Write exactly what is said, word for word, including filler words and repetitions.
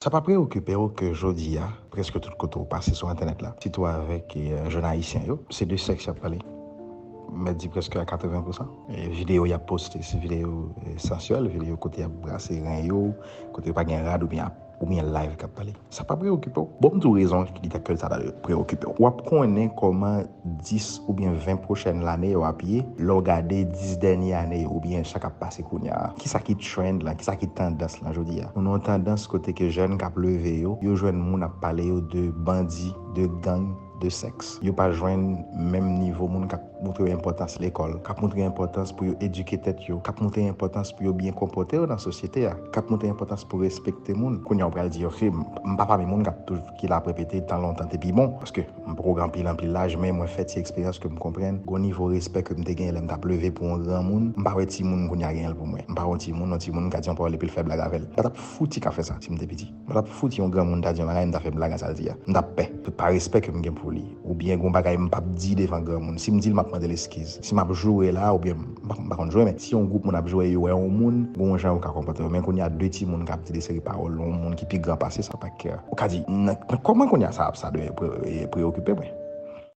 Sa pa preokipe w ke jodi a, prèske tout kote w pase sou entènèt la, sitou avèk eh, jèn ayisyen yo, se de sèks y ap pale. Mèt di prèske a katreven pousan. E videyo y ap poste, se videyo eh, sansyèl, videyo kote y ap brase ren yo, kote yo pa gen rad oubyen ap oubyen live k ap pale. Sa pa preokipe w. Bon, m di w rezon ki ta ke sa ta preokipe w. W ap konnen kòman dis oubyen ven pwochèn lane yo ap ye, lè w gade dis dènye ane yo, oubyen sa k ap pase kounye a. Kisa ki trend lan, kisa ki tandans lan jodi a? Nou nan yon tandans kote ke jèn k ap leve yo, yo jwenn moun ap pale yo de bandi, de gang, de sèks. Yo pa jwenn menm nivo moun k ap montre yo enpòtans lekòl, k ap montre yo enpòtans pou yo edike tèt yo, k ap montre yo enpòtans pou yo byen konpòte yo nan sosyete a, k ap montre yo enpòtans pou respekte moun. Kounye a, w pral di, ok, m m pa pami moun k ap toujou ki la ap repete tan lontan te pi bon, paske m poko gen anpil anpil laj, men mwen fè ti eksperyans ke m konprann, gon nivo respè ke m te genyen lè m t ap leve pou yon granmoun, m pa wè timoun kounye a genyen l pou mwen. M pa wè yon timoun, yon timoun m ka di yon pawòl epi l fè blag avè l. M pa t ap fouti ka fè sa si m te piti. M pa t ap fouti yon granmoun ta di yon bagay, m ta fè blag a sa l di a. M t ap pè. Se pa respè ke m gen pou li. Oubyen gon bagay m p ap di devan granmoun. Si m di l, m ap mande l eskiz. Si m ap joure la, oubyen m pa m pa konn joure, men si yon gwoup moun ap joure, yo wè yon moun, gon jan yo ka konpòte yo. Men kounye a de timoun k ap di de seri pawòl yon moun ki pi gran pase sa pa kè. Ou ka di, nan nan kòman kounye a sa ap sa dwe pre- preokipe mwen?